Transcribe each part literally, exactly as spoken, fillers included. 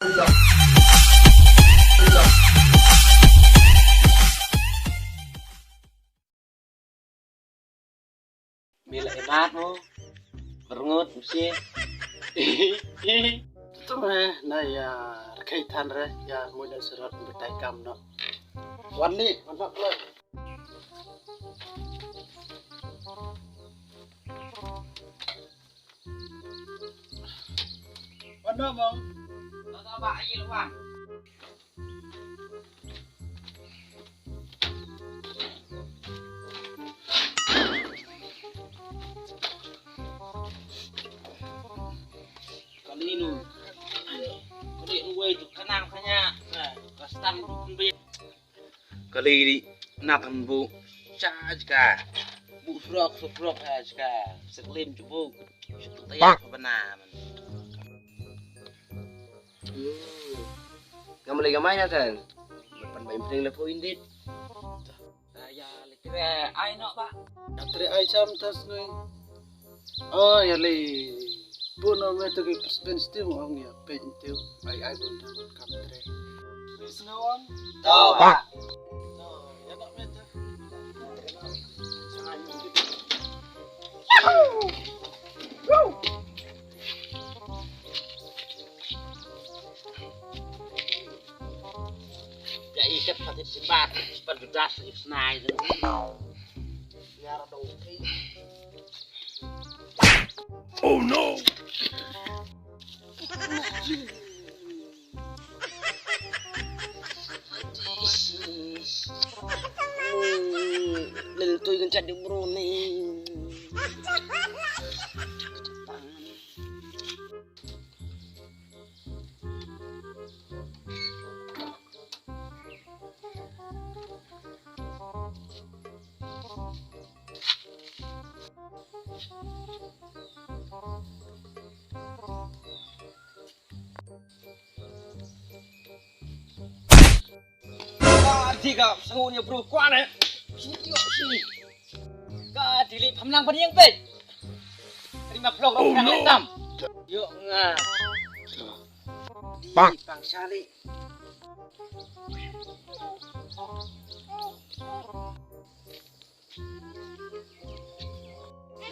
Mila emat mo. Berngut mesti. Tutu eh na ya rkhei than re ya mo da serot betai kam no. Wan ni, wan no. Wan no mo. Wan no ba ai wan. Kali nu. Kali uwei tu kanang kanya. Ka stan tu kumbi. Kali di na kan bu cha jka. Bu frok frok ha jka. Seklim tu bu. Tayar bana. Hmm. Ngam lei gamai na kan. Ban bai pring le ko indit. Ya le tre ai no ba. Ya tre ai cham tas nui. Oh ya le. Bu no me tu ki presben stiu ong ya pen tiu. Ai ai bun tam kam tre. Bis ngawang. To ba. To ya no me tu. Ya ikat patit simbat, simbat judas isnai. Ya radau. Oh no. Lel tu kan chat di bro ni. Ka diga sangu nya bro kwan eh. Sini yo sini. Ka dili phamlang paniang pe. Terima vlog rong kang tam. Yo nga. Di pang sali.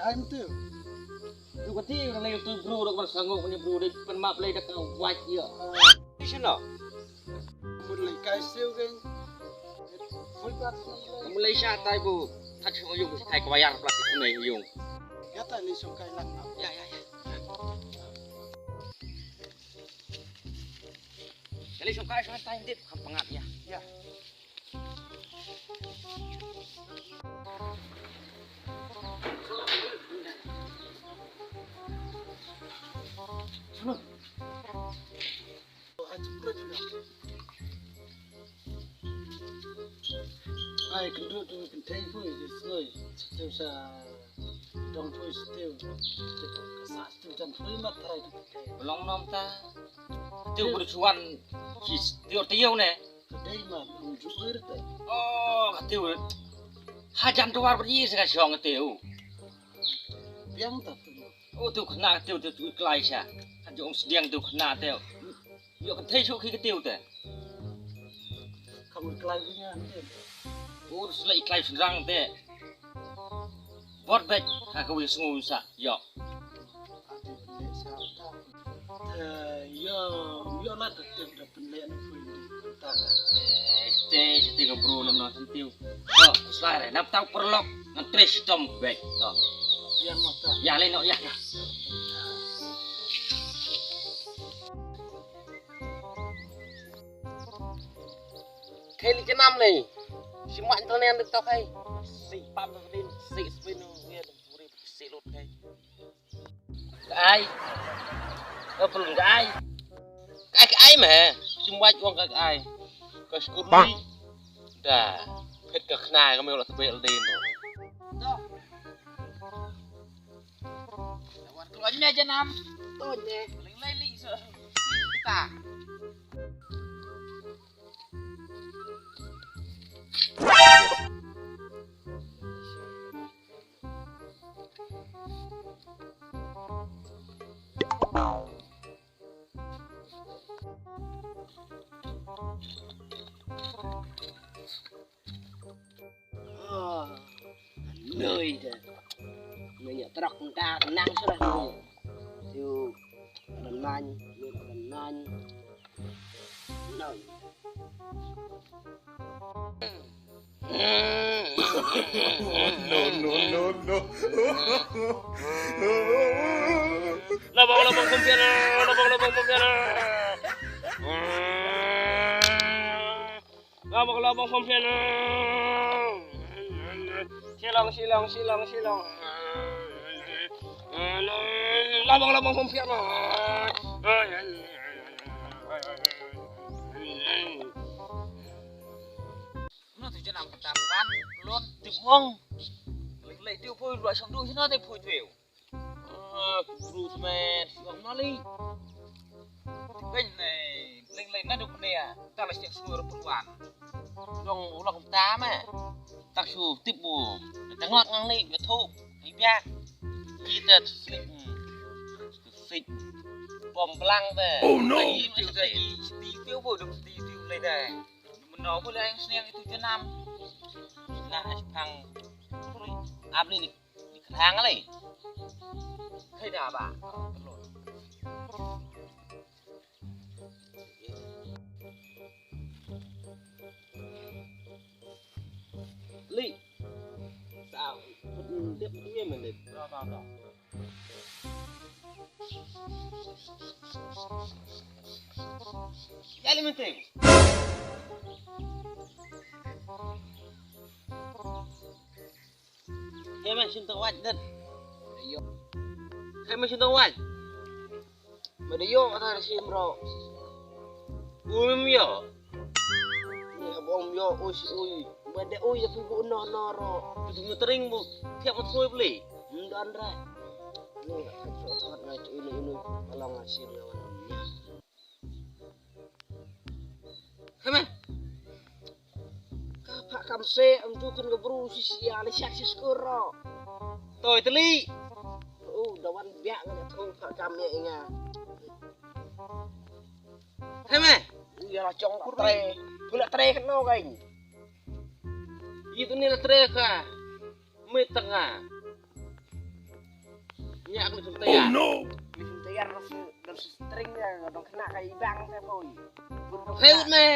Ai mtu. Tu kati orang lain tu bro dak bersanggup punya bro dak pen map lai dak wajib ya. Di sini. Mun lai kai siu kan. Full pass. Mun lai sha tai bu. Kat shu yung kai kawayar plastik tunai yung. Ya ta ni shu kai lang. Ya ya ya. Kali shu kai shu tai dip kham pangat ya. Ya. Ai kynduh tu kynthei pui di snoi. Stiu sa dong pui stiu. Stiu ka sa stiu jan pui mat trai tu kynthei. Long nom ta. Stiu bru chuan ki stiu tiu ne. Ka dei ma kum ju ur te. Oh, ka tiu. Hajan tuar bri sa ka shong tiu. Biang ta tu. Oh, tiu khna tiu tiu tu klai sha. Kan jong sdiang tiu khna tiu. Yo kan thei shu khi ka tiu te. Kam klai ni ngan tiu. Oh, slai klai srang te. Bot bek ha ka wi sngu sa. Yo. Ati ne sa ta. Eh, yo, yo la ta tip da pynleh na pui di ta la. Eh, stay, stay ka bru lam na sentiu. To, slai re, nap tau perlok, ngan tres tom bek. To. Yang mata. Ya, le no, ya. Kei li kenam nei. Si ma internet de to kei. Si pam din, si spin, ya, muri si lut kei. Ka ai. Ka pun ka ai. Ka ai, ka ai meh. Sim waj wang ka ai. Ka skul ni. Da. Phet ka khna ka meh la tbel din. Da. War klon me janam. To ne. Ling lai li so. Kita. Oh, nui de. Nui ïa trok nta nang sudah nui. Tiu, ran man, tiu, ran man. Nui. No, no, no, no. Labang, labang, pumpian. Labang, labang, pumpian. Labang, labang, pumpian. Shilong, Shilong, Shilong, Shilong. Labang, labang, pumpian. Kumno tu jan am kata ban lon tip mong. Leng lei tiu phui lua shong du hino te phui tiu. Ah, bru smet, shong no li. Tip ben nei, leng lei na du pne ya. Ta la siang sur pun wan. Long long ta ma. Ta su tip bu. Ta ngot ngang ni, ya thu. Ni bia. Kita slip. Slip. Bom blang te. Oh no. Tiu tiu tiu bu dum tiu tiu lei dai. Mano pula yang sniang itu jenam. Nah, pang. Abli ni, ni kerang le. Kai dah ba. Li. Sao. Dep ni men dep. Dah, dah, dah. Jali menteng. Hei, men sintong waj, dan. Hei, men sintong waj. Mada yo ta sim ro. Bum yo. Ni bom yo ui si ui. Mada ui ya pu bu no no ro. Tu mutering bu. Tiap mut sui beli. Ndan ra. Ni ka chot chot ngai tu ini ini. Along asim ya wan. Hei, men. Ka pha kam se am tu kan ga bru si si ya le syak si skur ro. Toi teli. Oh, da wan biak ngan tu pha kam ya inga. Hei, men. Ya la chong tre. Pula tre kan no kai. Itu ni la tre ka. Mui tanga. Nya aku jumpa ya. Oh no. Jumpa ya, rasa dari string ya, dong kena kai bang saya boy. Hei, ut me.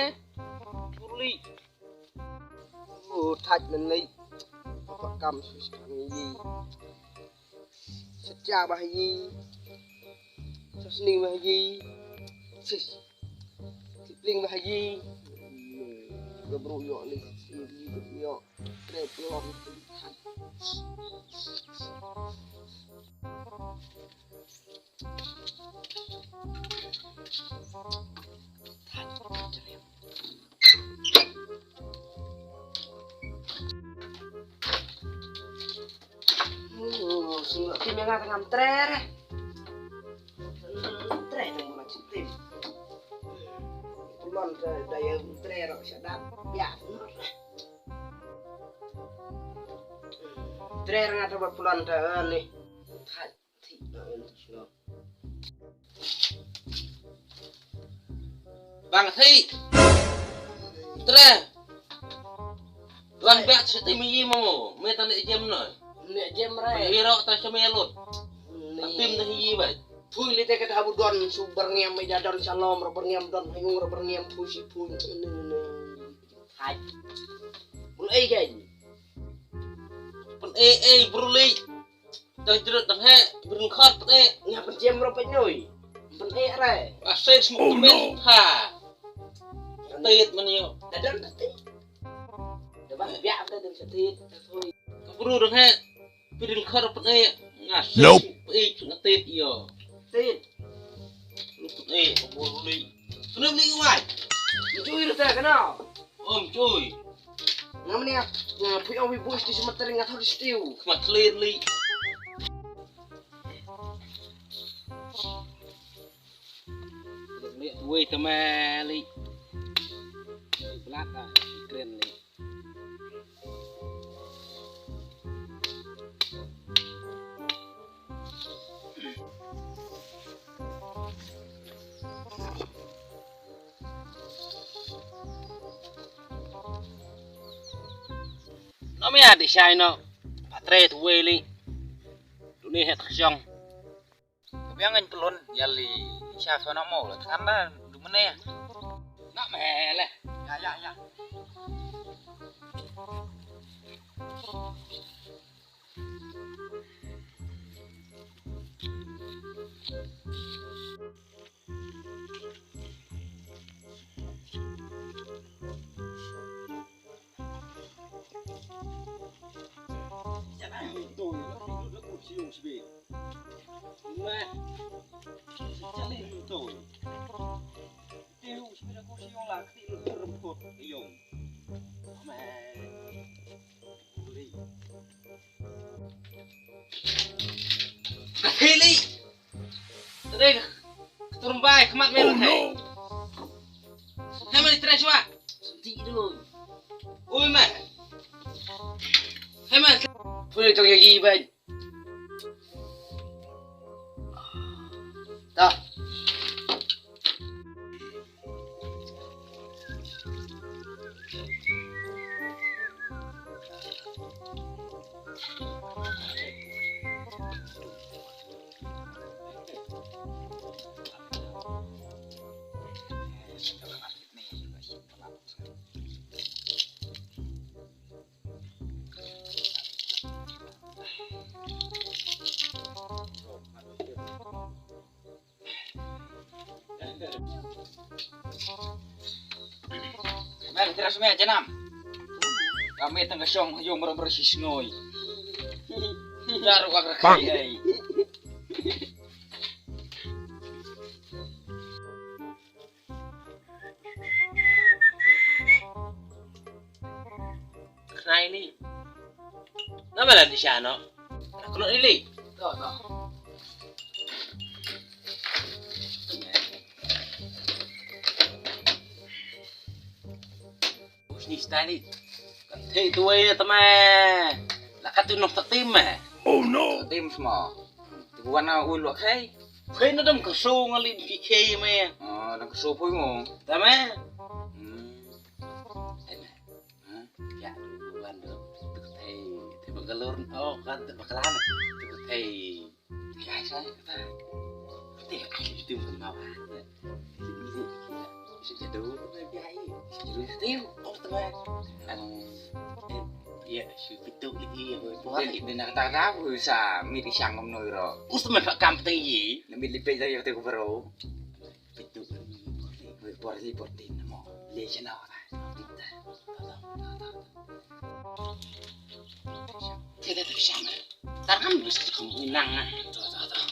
Purli. Oh, thaj nan lei. Apa kam sus kan yi. Setia bah yi. Sasni bah yi. Sis. Sibling bah yi. Gabru yo ni. Sibling yo. Sungguh tim yang ngam trer. Trer yang macam tim. Pulon trer daya trer syadat biar. Trer ngata buat pulon trer ni. Thaj thik na en tu sno. Bang thik. Trer. Wan biak siti mi yi mo. Me tan ne jem no. Ne jem rai. Hiro ta seme lut. Tim ne yi bai. Phui li te kata habu don su berngem me ja don shalom ro berngem don hayung ro berngem phui si phui. Hai. Bul ei kai. Pun ei ei bruli. Dang jrut dang he brin khot pun ei. Nga pun jem ro pun noi. Pun ei are. Asai smuk men ha. Tit man yo. Dadan tit. Daban biak dadan satit. Bru dang he. Pidin khar pun ei. Nga sep pun ei chun tit yo. Tit. Lu pun ei pun lu. Pun ei wai. Chui rata kana. Om chui. Ngam ni nga pui ong wi bus ti sematering nga thor stiu. Mat clear li. Wei tamali. Blat ah kren li. Ame ya di shai no. Patre tu wei li. Duni het khjong. Ka biang ngan pelon ya li sha sono mo la than da du mene. Na me le. Ya ya ya. Hili. Tadi turun bai khmat mel. Oh no. Hai mari trai shwa. Senti dun. Oi ma. Hai ma. Pule tong yagi bai. Dah. Mer, tira sumia janam. Kami tengah shong yung merem-merem si sngoi. Daru agar kai ai. Khnai li. Na mala ni shano. Na kuno ni li. To to. Usni stani. Kan thei tuwei na tama. La katu noh tatim eh. Oh no. Tatim semua. Tuwan na ul wa khai. Khai na dam kaso ngali ki khai me. Oh, dam kaso poi mo. Tama. Hmm. Ai me. Ha? Ya, tuwan do. Tuk thei, thei Bangalore. Oh, kan thei Bakalam. Tuk thei. Ya, sa kata. Thei ai tu kan ma. Bisa jadu, bisa jadu. Oh, tama. Ang Ya, shu pitu lagi ya, boy. Boy. Dia, dia nak tahu dah, boy, sa miri siang ngam noi ro. Us teman pak kam teng yi. Nami lipe dah ya, tengok bro. Pitu lagi, boy. Boy, boy, lipe din mo. Le channel. Kita. Kita tak sama. Tar kan bisa kamu inang ah. Tuh, tuh, tuh.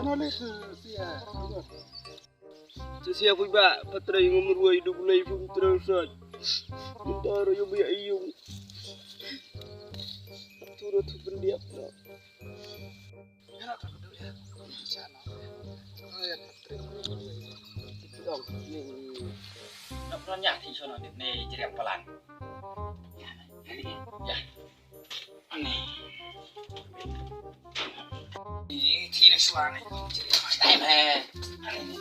Ano le tu sia. Tu sia pui ba patre ngam ruai du bulai pun terus. Minta ro yo biak iyung. Tu ro tu pendiap no. Nok non ya, thi sono ne jeriang palan. Ya, ya, ya. Ani. Ini thi ne suan ne jeriang palan. Time hai. Ani.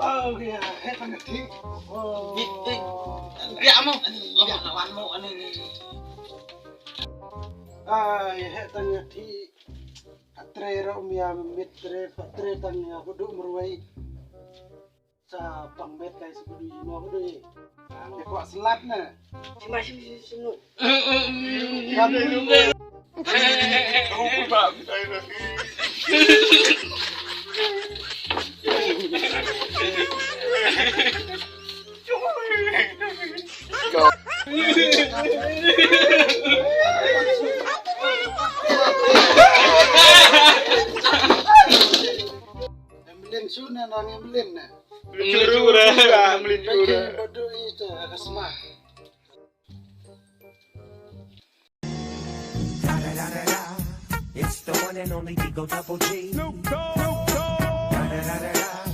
Oh, ya, heh tang ngi. Oh. Ni, eh, ya mo. Ya, lawan mo ani ni. Ah, ya, heh tang ngi. Patre ro um ya mit tre, patre tang ya hudu merwai. Sa pang bet kai sa kudu imo kudu i. Ang ko selat na. Sima sima sima. Emlin su na nang emlin na. Melinjur, eh. Melinjur, eh. Badu ita kasma. The one and only Digo Double G. Snoop Dogg. Da, da, da, da, da.